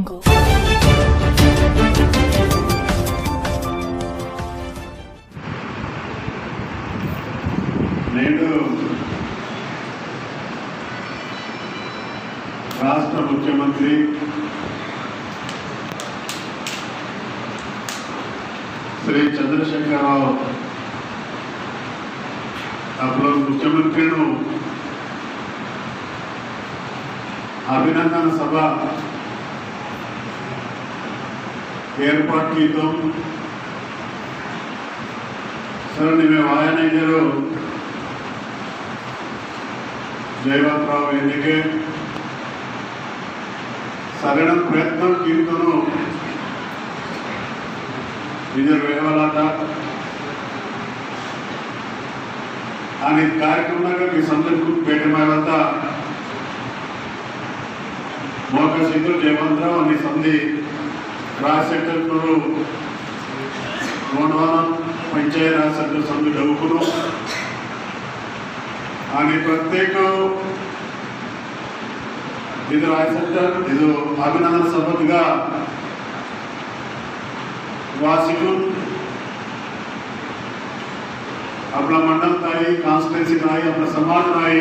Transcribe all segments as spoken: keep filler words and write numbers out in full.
नेडु राष्ट्र मुख्यमंत्री श्री चंद्रशेखर राव अपना मुख्यमंत्री नु अभिनंदन सभा एर्पाटु कीतोम। सर निमे वायना इंजरो जयवंतराव वेंदेके सगळं प्रयत्न कीतोनु इंजर वेहवालाता। आणि कार्यक्रम नगर की संदर्भ भेट मारता मौका सिंधु जयवंतराव आणि संधी राज सेंटर करू गोंडवाना पंचायत राज सेंटर संधी डौकुनु आणि प्रत्येक इधर राज सेंटर इधर अभिनंदन सभा दिगा वासिकुन अपना मंडल ताई, constituency ताई, अपना समाज ताई,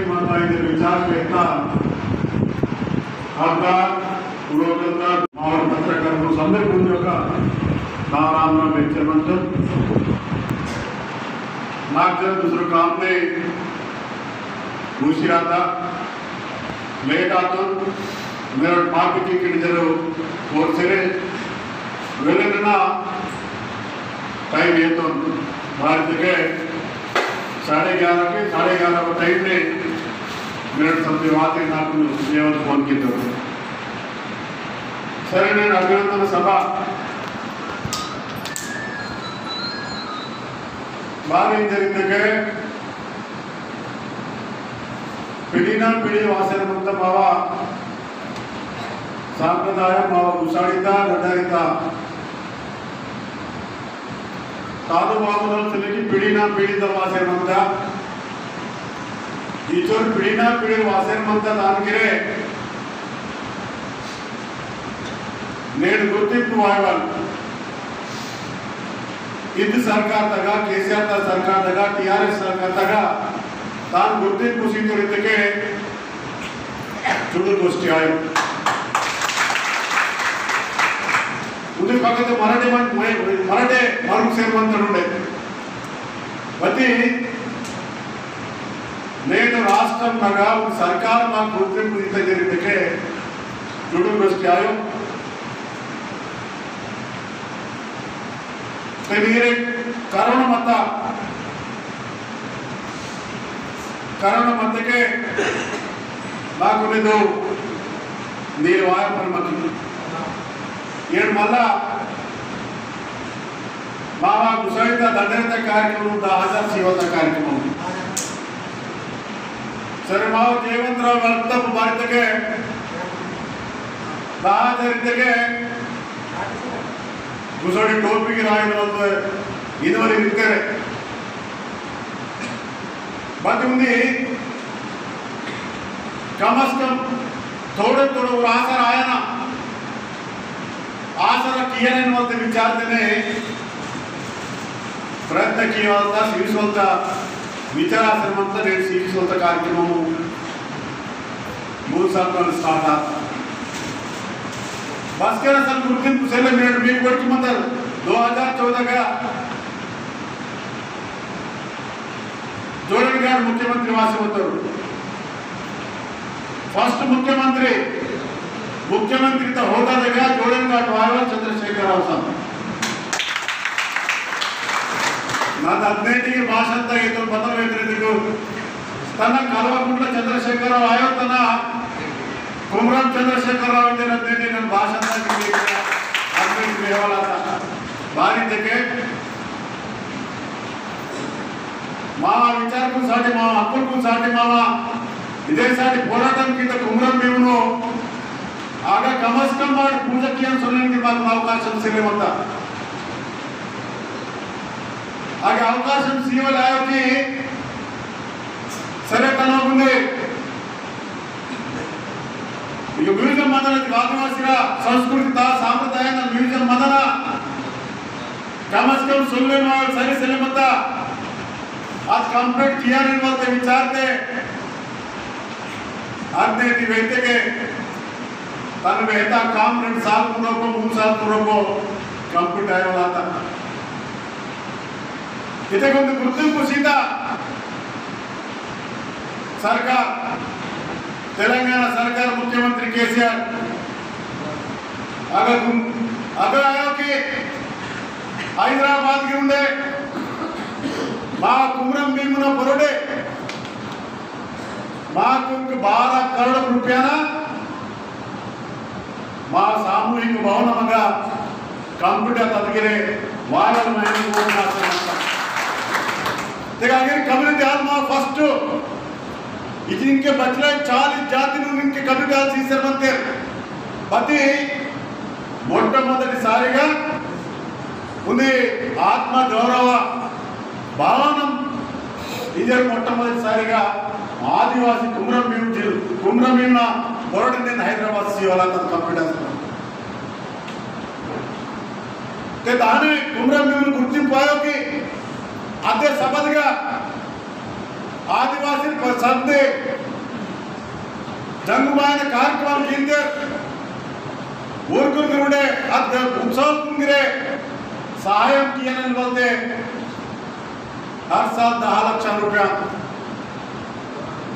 माता इधर विचार व्यक्ता आपका पूर्वकर्ता और पत्रकार को संदर्भ पूर्वक नाम राम नाम व्यक्त मंत्र नाक दूसरा काम में घुसी रहा था। लेट आतो मेरा माफी की किन जरो कोर्सेरे वेलेना टाइम ये तो भारत के साढ़े ग्यारह के, साढ़े ग्यारह को टाइम में मेरा सबसे बात है ना कुछ सेवन फोन की तो सर ने अभिनंदन सभा बारी जरिंदे पिड़ीना पिड़ी वासेर मंता मावा सांप्रदाय मावा गुसाड़िता नडारिता तादो बाबुनल सिले की पिड़ीना पिड़ी तर वासेर मंता इचोर पिड़ीना पिड़ी वासेर मंता दान किरे नेड गुर्तिंपु वायवल इद सरकार तगा, केसीआर ता सरकार तगा, टीआरएस सरकार तगा, तान गुर्तिंपु सीतोर इत्तेके चुडुर गोष्ठी आयो। उदे फकत मराठे मन-, मराठे मरुंग सेर मंतोर उंडे। बती नेडु राष्ट्रम नगा उन सरकार मा गुर्तिंपु इत्ता जरिंदके चुडुर गोष्ठी आयो। ते नीरे करोना मत्ता, करोना मत्तके माकुने दो नीर वाय पर मत। येर मल्ला मावा गुसाइता दंडरता कार्यक्रम, दहा हजार सीवता कार्यक्रम। सर माव जयवंतराव वक्तव्य बारितके दहा हजार इत्तेके गुसाड़ी टोपी की राय नवल इनवल इनकरे बात उंदी कम से कम थोड़े थोड़े और आसरा आया ना, आसरा किया नहीं बोलते विचार देने प्रयत्न किया होता, सीरियस होता, विचार आसरा मंता रेड सीरियस होता कार्यक्रम मूल साल स्टार्ट आता। बस के असल गुर्तिंपु सेले मिनट में कोई की मतलब दो हज़ार चौदह का जोड़नघाट मुख्यमंत्री वासी होतो। फर्स्ट मुख्यमंत्री, मुख्यमंत्री ता होदा देगा जोड़नघाट वायवा चंद्रशेखर राव साहब। ना ददनेटी भाषण ता ये तो पता वेतरे दिगो। तना कल्वाकुंट्ला चंद्रशेखर राव आयो तना कुमरम चंद्रशेखर राव इंदे ददनेटी नन भाषण ता किया। अदनेटी वेहवालाता। बारी देके मावा विचार कुन साटी मावा, हक्कुल कुन साटी मावा, इदे साटी पोराटम कीता कुमरम भीमनु, आगा कम से कम माड़ पूजा कियान सोनेन की माकु अवकाशम सिले मंता। आगा अवकाशम सीवल आयो की सरे तनो गुंदे। इक museum मदना, आदिवासीरा संस्कृति ता सांप्रदाय ना museum मदना। कम से कम सुनले माल सरी सले मता। आज complete किया नहीं बोलते विचारते। आज ने ती बेटे के तन बेटा काम रेंड साल पूरा को, मूंड साल पूरा को complete आया वाला था। इते कोंद गुर्तिंपु सीता सरकार, तेलंगाना सरकार, मुख्यमंत्री केसीआर अगर तुम, अगर आयो कि हैदराबाद के उंडे मा कुमरम भीमुना पोरोडे माकुक बारह करोड़ रुपयाना मा सामूहिक भवन मगा complete तदगिरे वायरल मैन को नाचना। तेगा अगर कबीर दयाल मा first इजिनके बचले चालीस जाति नु इनके कबीर दयाल सीसर मंदिर पति मोट्टमोदटि सारिगा उंदी आत्म गौरव भावनम इंजर मोट्टमोदटि सारिगा आदिवासी कुमरम भीम जिल-, कुमरम भीमना पोरोडने हैदराबाद सीवाला तन complete आसना। ते दाने कुमरम भीम गुर्तिंपु आयो कि अदे सबदगा आदिवासी पर संदे जंगुबाई ने कार्यक्रम किंदे उरकुन गिरुडे अद उत्सव कुंगिरे सहायम किया बोलते हर साल दहा लक्ष रुपया,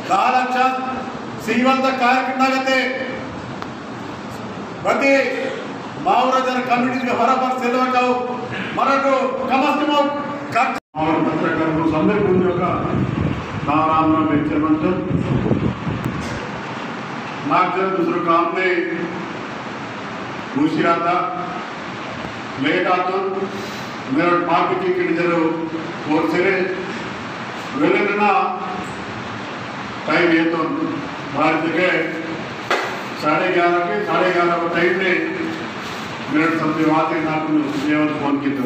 दहा लक्ष सीवंत कार्यक्रम नगते प्रति मावरा जन कमिटी के बराबर सेलवा काओ, मरटो कम से कम खर्च। और पत्रकार को संदर्भ में का नाम राम नाम लेक्चर मंत्र। नाक जन दूसरे काम में घुसी रहा था। लेट आता, मेरा माफी की किन जरूर कोर्स रे, वेले ना टाइम ये तो बाहर जगह साढ़े ग्यारह के, साढ़े ग्यारह को टाइम रे, मेरा सबसे बात है ना, तुम ये फोन की तो।